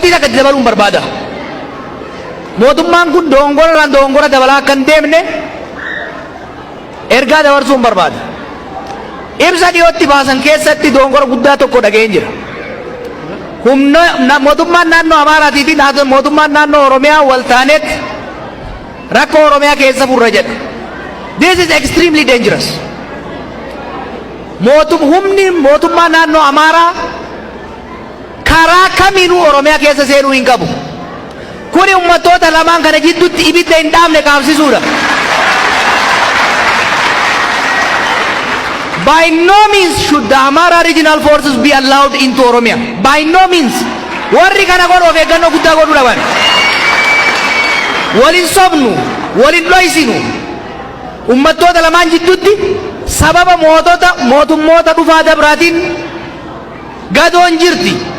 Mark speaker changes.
Speaker 1: Qabxii takka itti dabaluun barbaada. Mootummaan kun dogongora irraan dogongora dabalaa akka hin deemne ergaa dabarsuun barbaada. Ibsa dhiyootti baasan keessatti dogongora guddaa tokko dhaga'een jira. Humna mootummaan naannoo Amaaraatii fi mootummaan naannoo Oromiyaa wal taaneet rakkoo Oromiyaa keessa furra jedha. This is extremely dangerous. Mootum humni mootummaa naannoo Amaaraa karaa kamiinuu Oromiyaa keessa seenuu hin qabu. Kuni uummattoota lamaan kana jidduutti ibidda hin dhaamne qaabsisuudha. By no means should the Amara regional forces be allowed into Oromia. By no means. Warri kana godhu of eeggannoo guddaa godhuu dhaban. Walin sobnu, walin dhoysinu. Uummattoota lamaan jidduutti sababa mootota mootummoota dhufaa dabraatiin gadoon jirti.